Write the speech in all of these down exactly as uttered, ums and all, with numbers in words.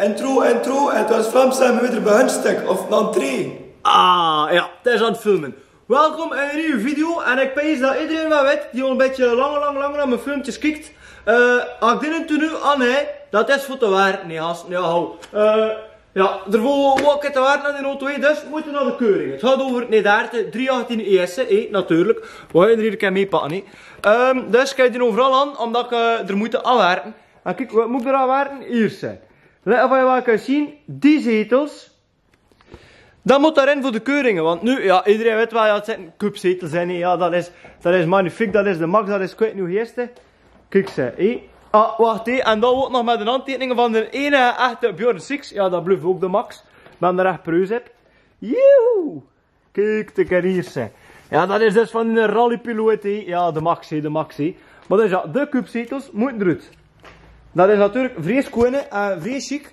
Intro, intro, en 't waor Vlaams en weer bij Hunstek of entree. Ah, jao, 't is aan 't filme. Welkom in 'n nuuj video. En ik peins dat ederein waal weit, die al 'n bietje langer, langer, langer nao mien filmkes kiek. Eh, as ik dit tenue aan heb, dat is veur te werke, hè, haste, jao, hou. Eh, jao, d'r wol, wol 'n kier te werke aan die auto, hè, dus we mote nao de keuring. 't Geit euver 't nedaarte, drie achttien E S, hè, natuurlijk. We gaon d'r hie 'n kier mei pakke, hè. Ehm, dus ik heb die euveral aan, omdat ik, eh, d'r mote aan werke. En kiek, waat mote d'r aan werke? Hie, hè. Let op, waat ik laot zien, die zetels. Dat mote d'rin veur de keuringe, want noe, jao, ederein weit waal, jao, 't zeen cupzetels, hè, nae, jao, dat is, dat is magnifiek, dat is de max, dat is, ik weit neet wie heet 't. Kiek ze, hè. Ah, wach, hè, en dat weurt nog mit de handteikeninge van d'n ene echte Bjorn Six, jao, dat blief ouk de max, mit d'n rech prijs op. Joehoe! Kiek, de carrière. Jao, dat is dus van d'n rallypiloot, hè. Jao, de max, hè, de max, hè. Maar dus jao, de cupzetels mote d'roet. Dat is natuurlijk vrie schoon, eh, vrie chic.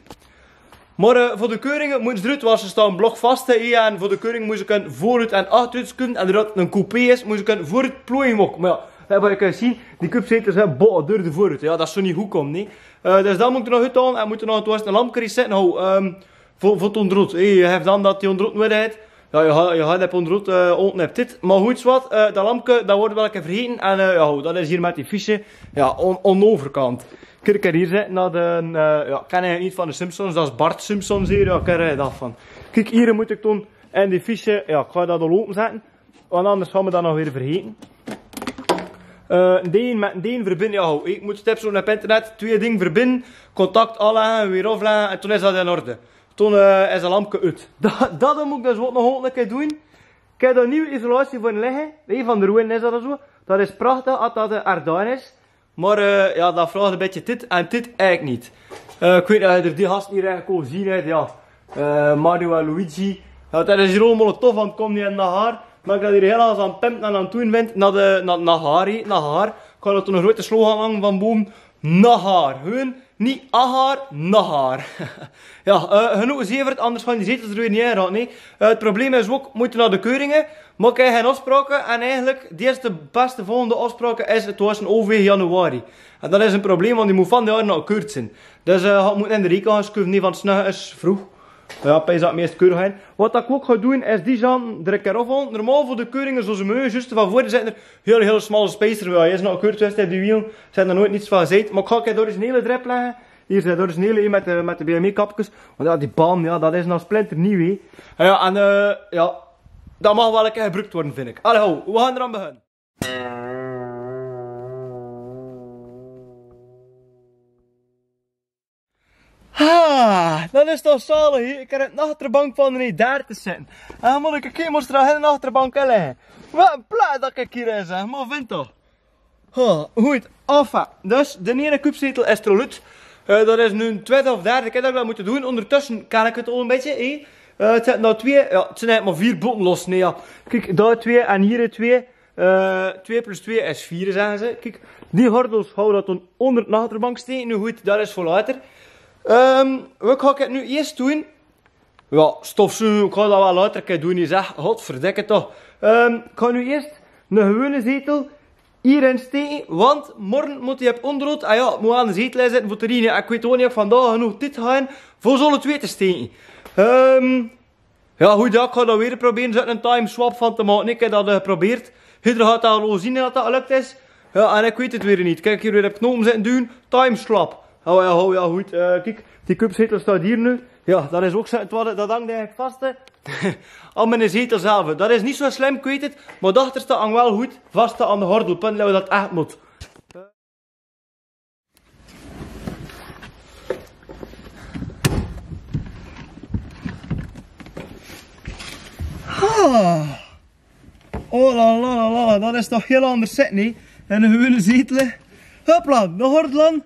Maar, eh, veur de keuringe mote ze d'roet, want ze staon blokvaste, hè. En veur de keuring mote ze kinne veuroet en achteroet kinne. En doordat 't 'n coupé is, mote ze kinne veuroet plooien ouk. Maar jao, hè, waat ik kan zien, die cupzetels, hè, boe, deur de veuroet. Jao, dat is zoe neet good, nae. Eh, dus dat mote ik nog good doon. En mote nog 't waor 'n lampke resetten. Nou, ehm, veur, veur 't onderdroet. Hè, je het dan dat die onderdroet nodig het. Jao, je ha-, je had 't onderdroet, eh, onden op dit. Maar good, waat, eh, dat lampke, dat weurt waal 'n kier vergeten. En, eh, jao, dat is hie mit die fiche. Jao, on-, aan de euverkant. Kiek, ik kan hie zetten nao de, eh, jao, ik kan eigelik neet van de Simpsons, dat is Bart Simpson, zie je, jao, ik ken d'r van. Kiek, hie mote ik doon. En die fiche, jao, ik gaon dat al openzetten. Want anders gaon we dat nog weer vergeten. Eh, dien mit dien verbinde, jao, ik moot 't op zoe'n internet, twee dinge verbinde, contact aanlègke, weer aaflègke, en doe is dat in orde. Doe, eh, is dat lampke oet. Dat, dat moot ik dus ouk nog 'ne kier doon. Ik heb dao 'n nuuj isolatie veur ligke. Nae, van de Roon is dat zoe. Dat is prachtig, as dat de Ardèche is. Maar, eh, jao, dat vraogt 'n bietje tied en tied eigelik neet. Eh, ik weit neet of geer die gaste hie eigelik al gezeen het, jao. Eh, Mario en Luigi. Jao, dat is hie allemaol tof, want kómme neet nao Nahaar. Maar ik dat hie hiel erg aan 't pimpe en aan 't doon bön, nao de, nao, nao Nahaar, hè, nao Nahaar. Ik kan dat doe 'ne groete slogan hange van boven. Nahaar. Gewoon neet Ahaar, Nahaar. Jao, eh, genóg gezeverd, anders gaon die zetels d'r weer neet in, hè. Eh, 't probleem is ouk, mote nao de keuringe, maar ik heb gein aafspraoke en eigelik, de ierste beste volgende aafspraok is 't waor 'n O V januari. En dat is 'n probleem, want die moot van de jaor nao 't keur zien. Dus, eh, had mote in de rekening gaon schuve, nae, van 's nachs is vroeg. Jao, peins dat meest keur gaon. Waat ik ouk gaon doon, is die zand d'r 'n kier aafhaole. Normaal veur de keuringe, zoewie ze me juist van veur zien, zit d'r hiel, hiel smal spacer, jao, is nao 't keur gewaes, hè, die wiel, zien d'r noeats niks van gezeen. Maar ik gaon 'n kier de originele d'rop lègke. Hie zien de originele, hie mit de, mit de B M W-kapkes. Want jao, die band, jao, dat is nog splinternuuj, hè. Jao, en, eh, jao, dat maag waal 'n kier gebruuk weure, vind ik. Allee, hou, we gaon d'raan beginne. Ha, dat is toch zalig, hè? Ik kan op de achterbank van de derde zitten. En dan moot ik 'n kier, moot d'r 'n achterbank lègke. Waat 'n plaat dat ik hie heb, hè? Maar vind toch. Ha, good. Enfin, dus, de ene cupzetel is d'r al oet. Eh, dat is noe 'n twiede of derde kier dat ik dat moot doon. Ondertussen kan ik 't al 'n bietje, hè. Eh, 't zien d'r noe twee, jao, 't zien eigelik maar veer botten los, nae, jao. Kiek, dao twee en hie twee. Eh, twee plus twee is veer, zègke ze. Kiek, die gordels gaon we dan onder de achterbank steke. Noe good, dat is veur later. Ehm, waat gaon ik noe ierst doon? Jao, stofzuge, ik gaon dat waal later 'n kier doon, hè, zeg. Godverdikke toch. Ehm, ik gaon noe ierst 'ne gewone zetel hie-in steke, want morge moot die op onderhoud. Ah jao, ik moot waal 'ne zetel inzitte veur te riene. Ik weit gewoen neet of ik vandaag genóg tied gaon veur ze alle twee te steke. Ehm, Jao, good, jao, ik gaon dat weer probere. Ze hebben 'n time swap van te make. Ik heb dat, eh, geprobeerd. Ieder gaot dat al zien dat dat gelök is. Jao, en ik weit 't weer neet. Kiek, hie weer op knope zitte doon. Time swap. Hou, jao, hou, jao, good. Eh, kiek, die cupzetel steit hie noe. Jao, dat is ouk zoe, 't waor, dat hingk eigelik vas, hè. Aan miene zetel zelf. Dat is neet zoe slim, ik weit 't. Maar dat achterste hingk waal good vas aan de gordel. Punt, dat 't ech moot. Ah. Oh la la la la, dat is toch hiel anders zitte, nae? En 'ne gewone zetel. Hopla, de gordel aan.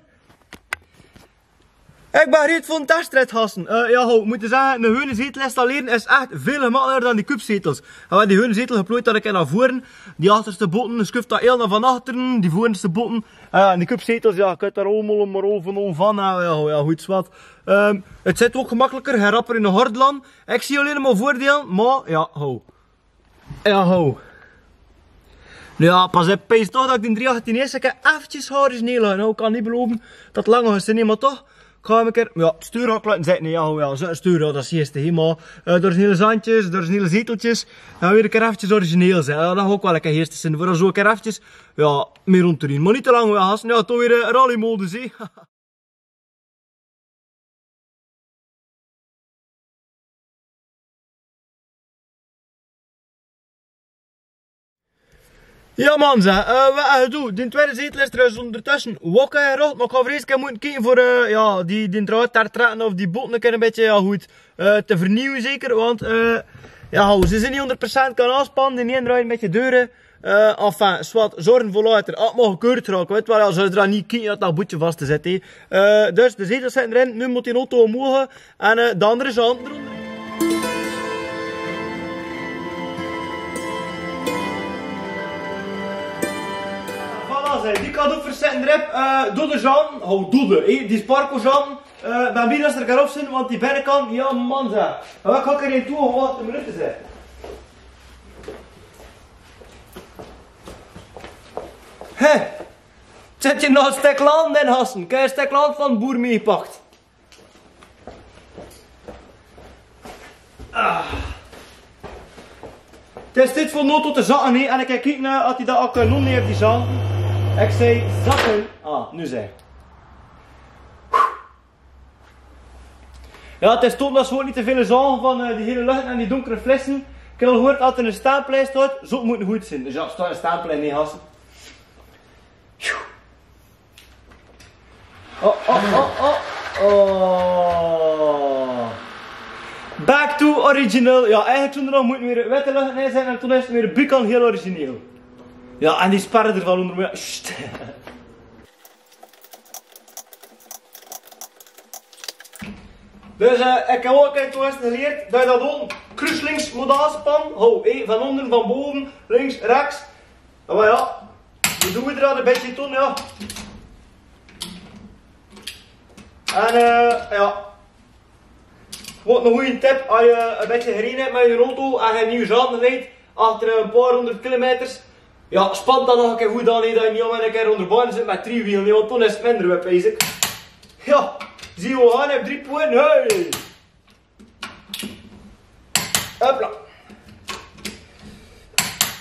Ik bön gereed veur 'ne testrit, gasten. Eh, jao, ho, ik moot zègke, 'ne gewone zetel installere is ech väöl gemakkelijker dan die cupzetels. En met die gewone zetel, ge ploeit dat 'ne kier nao veure. Die achterste botten, schuuf dat hiel nao van achteren, die veurste botten. Ah jao, en die cupzetels, jao, ge kint dao allemaol maar euver, euver aan, jao, jao, jao, good, zwart. Ehm, 't zit ouk gemakkelijker, ge rapt in de gordel aan. Ik zeen allein maar veurdeile, maar jao, ho. Jao, ho. Jao, pas op, peins toch dat ik d'n drie achttien S, ik heb efkes origineel, nou, ik kan neet belove dat 't langer is, nae, maar toch. Kameker, ja, stuur hak laten zet, nein, ja, ja, zo'n stuur, ja, dat is hieëste hielemaol. Eh, dor zien hiel zandjes, dor zien hiel zeteltjes. Ja, weer de keraftjes origineel zeen. Ja, dat is ok waal lekker hieëste zeen. Veur zo'n keraftjes, ja, mie rondterin. Mer neet te lang, ja, haste, ja, toch weer, eh, rallymodus, hè. Ja, man, ze, eh, wa, eh, du, dien twiede zetel is d'r dus ondertösse ok, eh, rot, mer ich gaon vries, ich mót kieke veur, eh, ja, die, dien draod dao trèkke of die boot 'n kier e bietje, ja, good, eh, te vernieje zeker, want, eh, ja, ze zien neet honderd procent, kan afspanne, die neet drejje mit de deure. Eh, enfin, zwart, zorg veur later. Ah, maag ich kort raoke, wèt waal, es ze dao neet kinne, dat dat boetje vas te zètte. Eh, dus de zetels zeen d'rin, noe mót dien auto omhoog. En, eh, dan d'r zand d'ronder. Voilà, ze, die kan ich verzètte, eh, doe d'r zand, ho, doe d'r, eh, die sparkelzand, eh, bie wie dat d'r garof zeen, want die binnekant, ja, man, ze. Mer ich gaon 'n kier in toe, wat de minute zeen. Hè, zèt ich nog e stèk land in, haste. Ich höb e stèk land van boer mitgebracht. Ah. 't Is dit veur noe tot de zakke, hè. En ich gaon kieke, eh, of die dat ok, eh, nonne haet, die zand. Ich zag zakke. Ah, noe zeen. Ja, 't is toch dat ze neet te väöl zeen van, eh, die hiel lucht en die donkere flesse. Ich höb al gehuurd dat d'r 'ne stempel op steit, zou mótte good zeen. Dus ja, steit 'ne stempel op, nein, haste. Oh, oh, oh, oh, oh. Back to original. Ja, eigelik zouw d'r nog mótte weer witte lucht in zeen en toen is 't weer bikant hiel origineel. Ja, en die sparre d'rvan onder, mer ja, sst. Dus, eh, ich höb ok 'ne toestand gelierd dat ge dat doon. Kruuslinks mót aanspanne. Ho, eh, van onder, van bove, links, rechs. Mer ja, wie doon v'r dat? E bietje doon, ja. En, eh, ja. Wat 'ne gooje tip, es ge e bietje gereden höb mit de auto en ge nuuj zand rijt, achter e paar honderd kilometers, ja, span dan nog 'ne kier good aan, hè, dat ge neet al 'ne kier onder bande zit mit drie wiel, hè, want dan is 't minder wèt, weit ich. Ja, zie, v'r gaon op drie punte, hey! Hopla.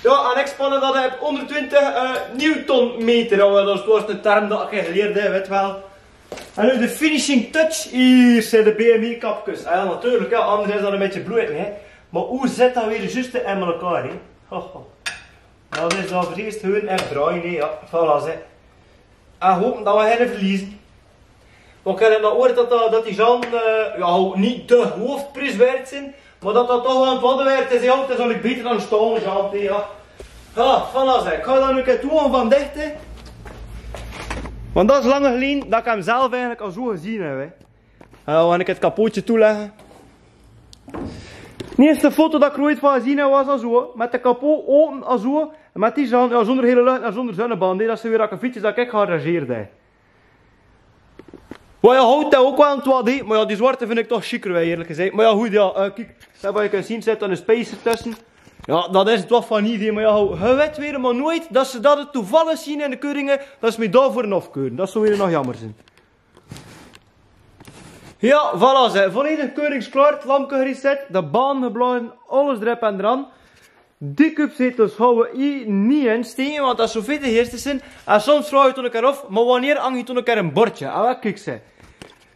Ja, en ich span dat op honderdtwintig, eh, newtonmeter. Ja, dat is toch 'ne term dat ich gelierd höb, wèt waal. En noe de finishing touch, hie zeen de B M I-kapkes. Ah, ja, natuurlik, ja, anders is dat e bietje bloed, hè. Mer wie zit dat weer zjus in elkaar, hè? Ho, ho. Dat is dan veur 't ieëst hun en draoje, hè, ja. Voilà, ze. En hope dat v'r gein verleze. Want ich höb noe gehuurd dat, dat, dat die zand, eh, ja, neet de hoofdpries waerd zeen, mer dat dat toch waal 't waere waerd is, hè. 't Is eigelik baeter dan staole zand, hè, ja. Ja, voilà, ze. Ich gaon dan noe 'ne kier toe van dicht, hè. Want dat is lang geleje dat ich 'm zelf eigelik al zoe gezeen höb, hè. Eh, gaon ich 't kapootje toelegke. De ieëste foto dat ich d'r oeats van gezeen höb, waas al zoe, mit de kapot aope, al zoe, en mit die zand, ja, zonder hiel lucht en zonder zonneband, hè, dat zeen weer akkefietsjes dat ich gerageerd höb. Mer ja, haw dat ok waal 'n twadde, mer ja, die zwarte vin ich toch sjiker, wèt ge, eerlik gezag. Mer ja, good, ja, eh, kiek, dat wat ge kint zeen, zit 'ne spacer tösse. Ja, dat is toch van neet, mer ja, haw, ge wèt weer mer noeats dat ze dat toevallig zeen in de keuringe, dat ze mich daoveur aafkeure. Dat zouw weer nog jaomer zeen. Ja, voilà, ze. Volledig keuringsklaor, 't lampke gereset, de band geblaoze, alles d'rop en d'ran. Die kupzetels gaon v'r hie neet in steke, want dat zouw veur de ieëste zeen. En soms vraog ich 't 'ne kier of, mer wanneer hang ich 't 'ne kier e bordje? Ah, kiek ze.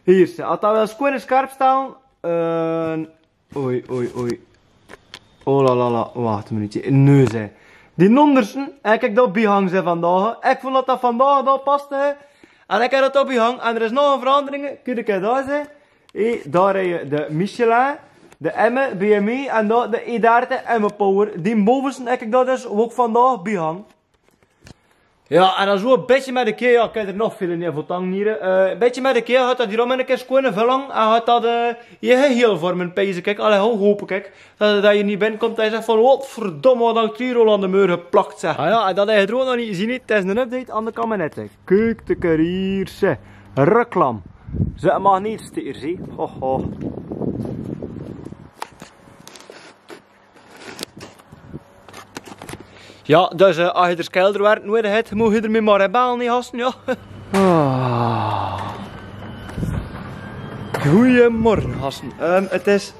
Hie ze. Haw dat waal sjoon scherp staon. Eh, Oei, oei, oei. Oh la la la, wach e minuutje. Noe ze. Die nonderste, en kiek, dat biehank ze vandaag. Ich vónd dat dat vandaag dao paste, hè. En ich höb dat dao biehang. En d'r is nog 'n verandering. Kiek, kiek, dao ze. Hie, dao rieje de Michelin, de M, B M I en dao de E dertig M Power. Die bovenste, kiek, dat is waat ich vandaag biehang. Ja, en dan zoe e bietje mit de kier, ja, ich kin d'r nog väöl neet veur tang niere. Eh, e bietje mit de kier haw dat hie óm 'ne kier sjoon vulhang, en haw dat, eh, hie hiel veur mien pees, kiek, allee, ho, hoop, kiek, dat, dat hie neet binnekump, dat hae zag van: "Wat verdomme, wat hang d'r hie al aan de meur geplak," zag. Ah ja, en dat hae d'r ouch nog neet gezeen haet, dat is 'n update aan de kamionette. Kiek de carrière, ze. Reclam. Ze mag neet stier, zie. Ho, ho. Ja, dus, eh, es ge d'r skelder werk nuuedig höb, mót ge d'r mich mer belle, neet haste, ja. Ah. Goeiemorge, gasten. Ehm, het is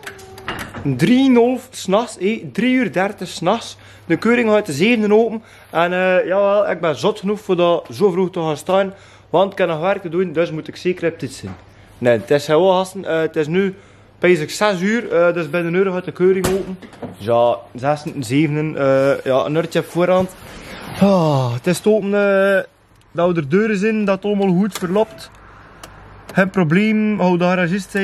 drie en half 's nachs, eh, drie uur dertig 's nachs. De keuring geit te zevenen open. En, eh, jawel, ik bin zot genóg veur dao zo vreug te gaon staon. Want ik heb nog werk te doen, dus moet ik zeker op tied zien. Nae, het is gaw, gasten. Eh, het is nu bezig zes uur, eh, dus binne 'n uur geit de keuring open. Jao, zes en zevenen, eh, jao, 'n uurke op veurhand. Ah, het is te hopen, eh, dat we d'r deur zien, dat 't allemaol good verlöp. Gein probleem, wie de garagist zag.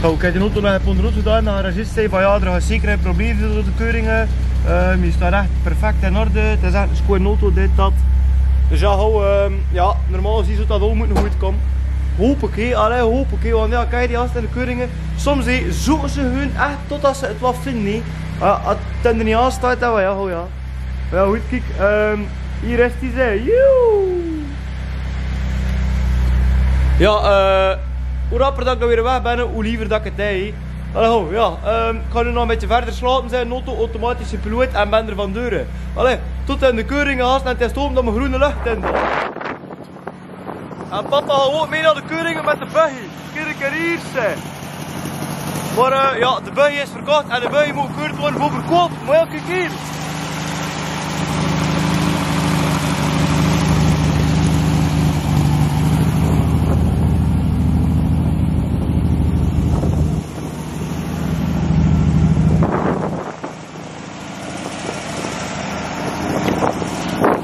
Wie, ik heb d'n auto nog effe óngerzoek gedaon, de garagist zag van jao, d'r geit zeker gein probleem zien door de keuringe. Eh, die staon ech perfect in orde, het is ech 'n sjoon auto, dit, dat. Dus jao, wie, ehm, jao, normaal gezeen zów dat allemaol mote good kómme. Hoop ik, hè, allee, hoop ik, hè, want jao, kiek, die gasten in de keuringe. Soms, hè, zoeke ze hun ech totdat ze 't waal vinde, hè. Ah, es 't d'r neet aan steit, dan waal, jao, jao. Jao, good, kiek, ehm, hie is die, hè. Joe. Jao, eh, wie rapper dat ik dan weer weg bin, wie lever dat ik 't deej. Allee, ho, jao, ehm, ik gaon nu nog 'n bietje verder slaope, zien, auto, automatische piloot en bin d'r vandoor. Allee, tot aan de keuring, gasten, en het is te hopen dat we groene lech höbbe. En papa gaot ouch mit nao de keuringe mit de buggy. Kiek, kiek hie, zeg. Maar, eh, jao, de buggy is verkocht en de buggy moot gekeurd waere veur verkoop. Maar jao, kiek hie.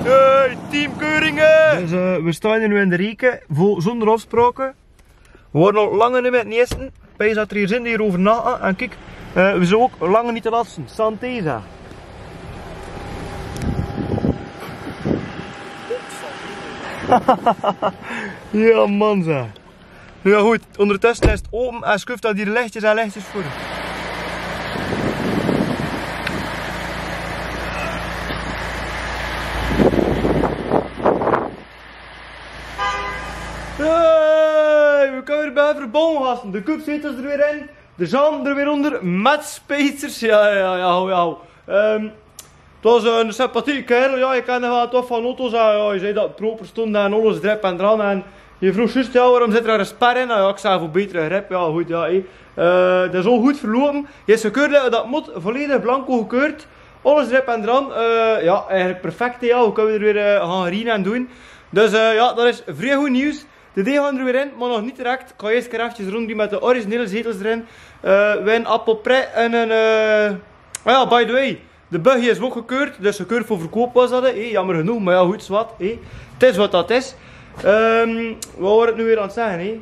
Hey, team keuringe! Dus, eh, we staon hie nu in de rieke, vol, zonder aafspraoke. We wore al lang neet mee in Neesten. Pijs dat d'r hie zien die hie euver naote. En kiek, eh, we zien ouch lang neet te laat. Santé, zeg. Jao, man, zeg. Noe jao, good. Óngertösse is 't open en sjuuf dat hie lechjes en lechjes veur. Hey, we kómme weer bie verbouwing, gasten. De kupzetels d'r weer in. De zand d'r weer ónger. Mit spijkers. Jao, jao, jao, jao. Ehm, 't Waas 'ne sympathieke kaerel, jao, hae kènde waal toch van auto's, en jao, hae zag dat 't proper stóng en alles drop en dran. En hae vroog zjus, jao, waorum zit d'r 'ne sper in? En jao, ik zag: veur betere grip, jao, good, jao, hè. Eh, dat is al good verloupe. Hae is gekeurd, hè, dat moot volledig blanco gekeurd. Alles drop en dran. Eh, jao, eigelik perfect, hè, jao. Wie kónne we d'r weer, eh, gaon riene en doen? Dus, eh, jao, dat is vrie good nuujs. De deeg gaon d'r weer in, maar nog neet direct. Ik gaon iers 'ne kier effekes rónddoon mit de originele zetels d'rin. Eh, we gaon à peu près 'n, 'n, eh, ah jao, by the way. De buggy is ouch gekeurd, dus gekeurd veur verkoup waas dat, hè. Jammer genóg, maar jao, good, zwart, hè. 't Is wat dat is. Ehm, wat waas ik noe weer aan 't zègke, hè?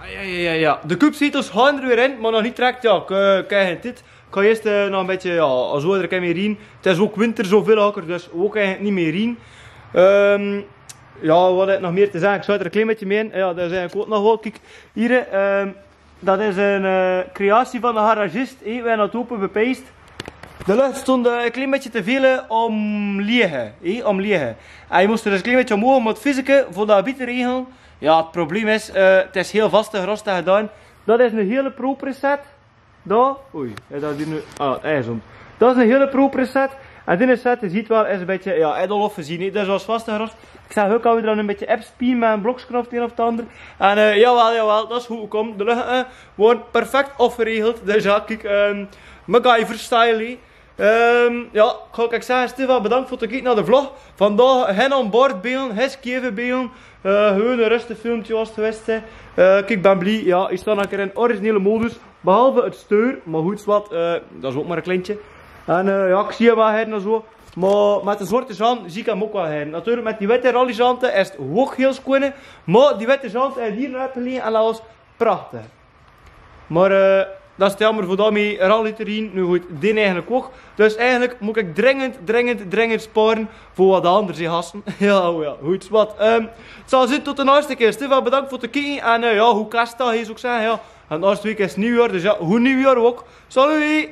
Ah, jao, jao, jao, jao. De kupzetels gaon d'r weer in, maar nog neet direct, jao, ik, eh, ik krieg gein tied. Ik gaon iers, eh, nog 'n bietje, jao, es waal d'r kèn mee riene. 't Is ouch winter, zoväöl hakker, dus we kènne neet mee riene. Ehm, jao, wat höb ik nog mee te zègke? Ik zou d'r 'n klein bietje mee in. Jao, dat is eigelik ouch nog waal. Kiek, hie, ehm, Dat is 'n, eh, creatie van de garagist, hè, wie dat ope bepeist. De lech stóng, eh, 'n klein bietje te väöl ómleeg, hè, ómleeg. En hae mós dus 'n klein bietje ómhoog, maar 't viezeke vónd dat baeter regele. Jao, 't probleem is, eh, 't is hiel vaste gros te gedaon. Dat is 'ne hiele propere set. Dao, oei, hè, dat is noe, ah, 't is óm. Dat is 'ne hiele propere set. En die set, ge ziet waal, is 'n bietje, jao, 't is al aafgezeen, hè. Dat is waal vaste gros. Ik zag ouch al, wie d'r dan 'n bietje opspien mit 'n blokske of 't ein of 't anger. En, eh, jawel, jawel, dat is good gekómme. De lech, eh, woort perfect aafgeregeld. Dus jao, kiek, ehm, MacGyver-style, hè. Ehm, jao, ik gaon, ik zag, Stefan, bedank veur 't kieke nao de vlog. Vandaag gein onboard beelden, gein scheve beelden. Eh, gewoon 'n rustig filmke waas 't gewaes, hè. Eh, kiek, ik bin blie. Jao, ik staon nog 'ne kier in originele modus. Behalve 't stuur, maar good, zwart, eh, dat is ouch maar 'n kleintje. En, eh, jao, ik zeen 'm waal gaer en zo. Maar mit de zwarte zand zeen ik 'm ouch waal gaer. Natuurlik, mit die witte rallyzand is 't ouch hiel sjoon, hè. Maar die witte zand, eh, hie nog effe ligke en dat waas prachtig. Maar, eh, dat is jaomer veur daomee rally te riene. Noe good, dit eigelik ouch. Dus eigelik mót ik dringend, dringend, dringend spare veur wat anders, hè, gasten. Jao, jao, good, zwart. Ehm, 't zal zeen tot de naaste kier. Stefan, bedank veur 't kieke. En, eh, jao, good kerstdaag, hè, zou ik zègke, jao. En naaste week is nuujjaor, dus jao, good nuujjaor ouch. Salut!